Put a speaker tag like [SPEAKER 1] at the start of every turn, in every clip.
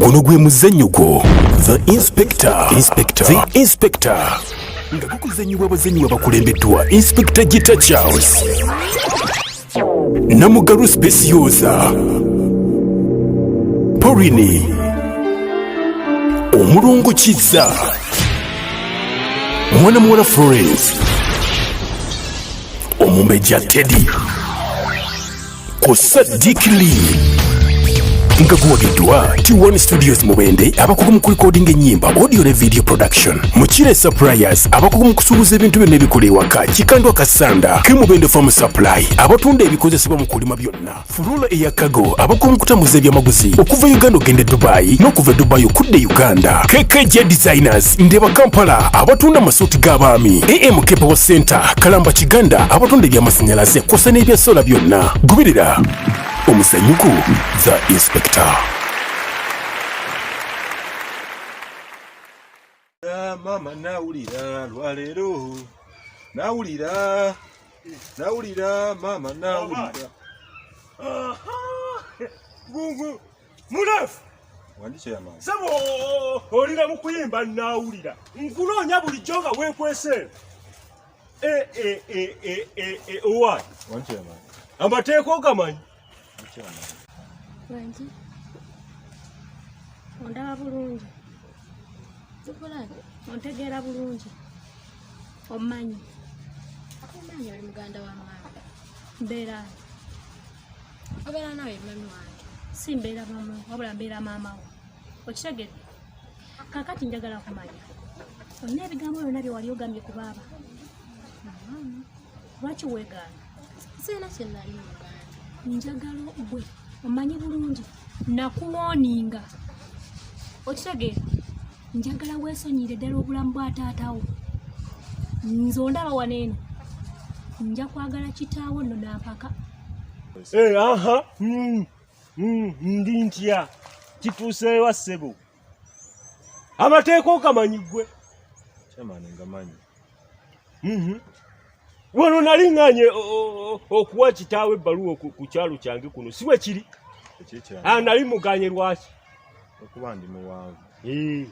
[SPEAKER 1] Guno gwe muzannyo gwo The Inspector, Inspector, The Inspector, nga gukuzannyibwa abazannyi abakulembeddwa Inspector Gita Charles, Namugalu Specioza, Porini, Omulongo Kizza, Mwana Muwala Florence, Omumbejja Teddy, kw'ossa Dick Lee, nga guwagiddwa T1 Studios Mubende, abakugu mu kulikodinga ennyimba, audio ne video production, Mukire Suppliers, abakugu mu kusuubuza ebintu byonna ebikola ewaka, Kikandwa Kasanda ke Mubende Farm Supply, abatunda ebikozesebwa mu kulima byonna, Furula eya Kago, abakugu mu kutambuza ebyamaguzi okuva Uganda ogenda e Dubai n'okuva e Dubai okudda e Uganda, KKJ Designers Ndeba Kampala, abatunda amasuuti g'abaami, AMK Power Center Kalamba Kiganda, abatunda ebyamasannyalaze kw'ossa n'ebya solar byonna. Goberera omuzannyo gwo The Inspector.
[SPEAKER 2] Mama, nawulira lwaleero, nawulira, nawulira, mama, nawulira.
[SPEAKER 3] Gungu mulefu.
[SPEAKER 2] Wandi, chairman?
[SPEAKER 3] Sebo, olina mu kuyimba. Naawulira nkunoonya bulijjo nga weekwese. Owaayi?
[SPEAKER 2] Wandi, chairman?
[SPEAKER 3] Amateeka ogamanyi?
[SPEAKER 2] Chairman.
[SPEAKER 4] Wangi, ondaba bulungi? Ontegeera bulungi? Omanyi?
[SPEAKER 5] Omanyi, oli muganda wa mama.
[SPEAKER 4] Mbeera?
[SPEAKER 5] Obeera nawe mami wange.
[SPEAKER 4] Si mbeera mama, wabula mbeera maama wo, okitegedde? Kakati njagala kumanya, olina ebigambo byonna bye wali ogambye ku baaba? Lwaki weegaana?
[SPEAKER 5] Sirina kye nali muganda.
[SPEAKER 4] Njagala gwe omanyi bulungi nakuwooninga, okitegeera? Njagala weesonyiire ddala obulamu bwa taatawo. Nze ondaba wano eno, nja kwagala kitaawo nno nampaka.
[SPEAKER 3] Eh, aha, ndi ntya? Kituuseewa, ssebo? Amateeka ogamanyi ggwe?
[SPEAKER 2] Chairman, ngamanyi.
[SPEAKER 3] Wano nali ŋŋanye okuwa kitaawe ebbaluwa ku kyalo kyange kuno, si bwe kiri?
[SPEAKER 2] Ekyekyama.
[SPEAKER 3] Ah, nali muganye lwaki?
[SPEAKER 2] Okuba ndi muwanvu.
[SPEAKER 3] Eh,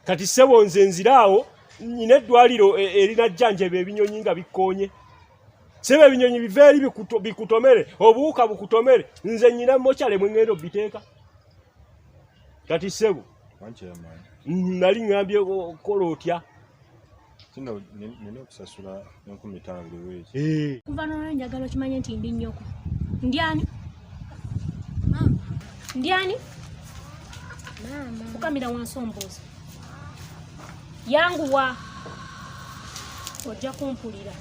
[SPEAKER 3] kati ssebo, nze nziraawo nyina eddwaliro erinajjanjaba ebinyonyi nga bikkoonye. Sebo, ebinyonyi biva eri bikutomere, obuwuka bukutomere, nze nyina mokyale mwe ŋŋenda obiteeka. Kati ssebo,
[SPEAKER 2] Wandi, chairman?
[SPEAKER 3] Nali ŋŋambye okola otya?
[SPEAKER 2] Kino nina okusasula 5,000 buli wiiki.
[SPEAKER 3] Eh,
[SPEAKER 4] Kuva nolwo njagala okimanye nti ndi nnyoko. Ndi ani?
[SPEAKER 5] Maama.
[SPEAKER 4] Ndi ani?
[SPEAKER 5] Maama.
[SPEAKER 4] Fukamira wansi ombuuzi. Yanguwa, ojja kumpulira.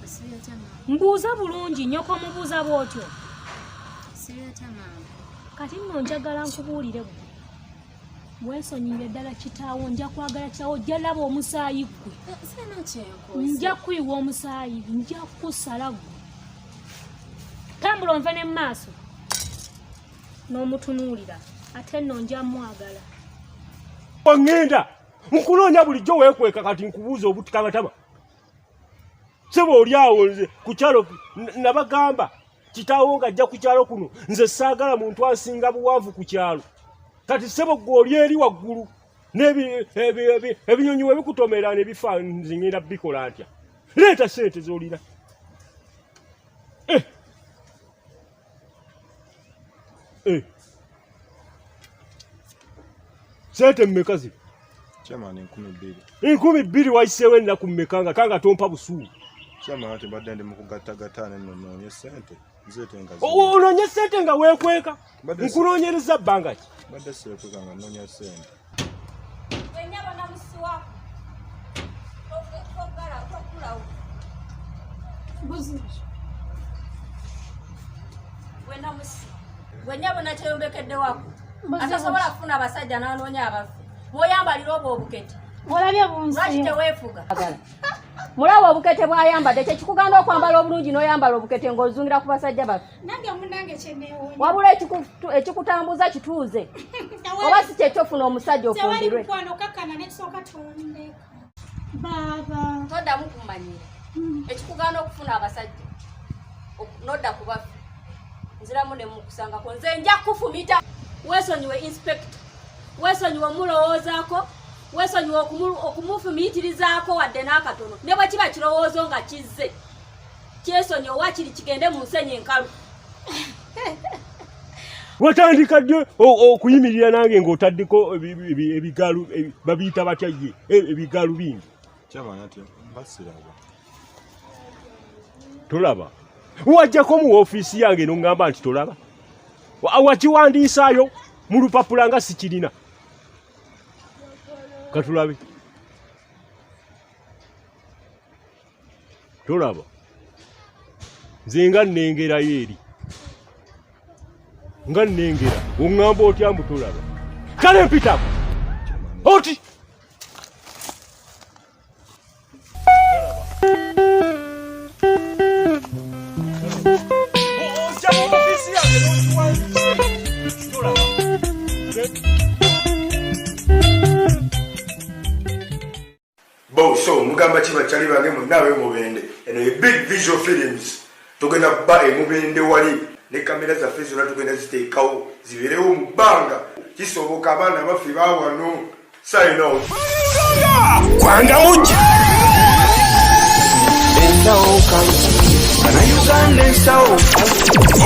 [SPEAKER 5] Osibye otya, maama?
[SPEAKER 4] Mbuuza bulungi, nnyoko omubuuza bw'otyo?
[SPEAKER 5] Osibye otya, maama?
[SPEAKER 4] Kati nno njagala nkubuulire, gwe weesonyiire ddala kitaawo. Nja kwagala kitaawo, ojja laba omusaayi ggwe.
[SPEAKER 5] Eh, sirina kyenkoze.
[SPEAKER 4] Nja kuyiwa omusaayi, nja kukusala ggwe. Tambula onve ne maaso n'omutunuulira. Ate nno nja mwagala.
[SPEAKER 3] Oŋŋenda nkunoonya bulijjo weekweka. Kati nkubuuza obutikabataba, sebo, oli awo nze ku kyalo nabagamba kitaawo ng'ajja ku kyalo kuno, nze saagala muntu asinga buwanvu ku kyalo. Kati sebo, gwe oli eri waggulu ebinyonyi we bikutomera ne bifa, nze ŋŋenda bikola ntya? Leeta sente z'olina. Eh. Eh. Sente mmeka zino?
[SPEAKER 2] Chairman, 2,000.
[SPEAKER 3] 2,000? Wayiseewo ennaku mmeka nga kanga tompa busuulu?
[SPEAKER 2] Chairman, ati mbadde ndi mu kugattagatta ne nno noonye sente nzeete nga
[SPEAKER 3] Onoonye sente nga weekweka?
[SPEAKER 2] Mbadde
[SPEAKER 3] Nkunoonyereza bbanga ki?
[SPEAKER 2] Mbadde seekweka nga nnoonya sente.
[SPEAKER 6] Wenyabo namusiwa togala tokulawo.
[SPEAKER 4] Buzibu.
[SPEAKER 6] Wenamusi wenyabo nakyeyombekedde wako atasobola kufuna abasajja n'anoonya abaffe mwoyambalira obwo obukete.
[SPEAKER 4] Olabye
[SPEAKER 6] Lwaki
[SPEAKER 4] bunsi.
[SPEAKER 6] teweefuga? Mulaba obukete bw'ayambadde, kyekikuganda okwambala obulungi n'oyambala obukete ng'ozungira ku basajja baffe.
[SPEAKER 7] Nange munange kyeneewuunya.
[SPEAKER 6] Wabula ekikutambuza kituuze, oba si kyekyofuna omusajja
[SPEAKER 7] Tewali
[SPEAKER 6] ofumbirwe.
[SPEAKER 7] mukwano, kakkana nekisooka tondeka baaba.
[SPEAKER 6] Toddamu kumanyira. Ekikugaana okufuna abasajja nodda ku baffe. Nziramu ne mukusangako. Nze nja kufumita. Weesonyiwe inspector. Weesonyiwe omulowoozaako. Weesonyiwe okumufumiitirizaako wadde n'akatono. Ne bwe kiba kirowoozo nga kizze. Kyesonyiwe wakiri kigende mu nsenyi enkalu.
[SPEAKER 3] Watandika ddi okuyimirira nange ng'otaddeko ebigalu babiyita batya ye ebigalu bingi?
[SPEAKER 2] Chairman ati mbasiraba.
[SPEAKER 3] Tolaba. Wajjako mu ofiisi yange n'oŋŋamba nti tolaba. Wakiwandiisaayo mu lupapula nga sikirina. Katulabe. Tolaba. Nze nga nnengerayo eri. Nga nnengera. Oŋŋamba otya mbu tolaba. Kale mpitako. Oti.
[SPEAKER 8] Bo so mugamba ki bakyali bange mwenna abe Mubende, eno ye Big Visual Films. Tugenda kuba e Mubende wali ne kamera zaffe zonna tugenda ziteekawo zibeerewo mu bbanga. Kisoboka abaana baffe bawano. Sign out.
[SPEAKER 1] Gwanga mujja.
[SPEAKER 9] Ensawo Bannayuganda ensawo.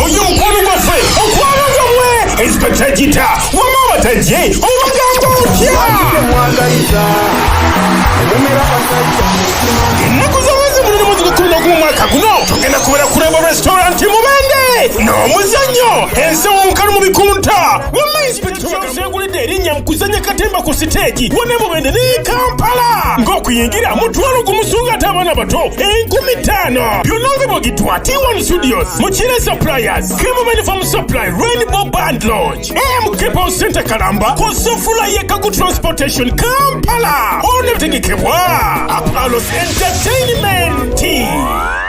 [SPEAKER 1] Oyo mukwano gwaffe okwano gwamwe Inspector Gita wama abatajje obagamba otya?
[SPEAKER 9] Temwagaliza omumera basajja mutima.
[SPEAKER 1] Ennaku z'omwezi munene mwezi gwa 11 mwaka guno tugenda kubeera ku Rainbow Restaurant Mubende n'omuzannyo ensawo nkalu mu bikunta. Wamma Inspector Segulidde erinnya mu kuzannya katemba ku siteegi wonna Mubende ne Kampala ng'okuyingira mutwalo gumusunga ate abaana bato 5,000. Byonna nga bwogitwa T1 Studios, Mukira Suppliers, Cream Farm Supply, Rainbow Band Lodge, MK Power Center Kalamba, Kosofula Yekaku Transportation Kampala. Ono bitegekebwa Apollos Entertainment.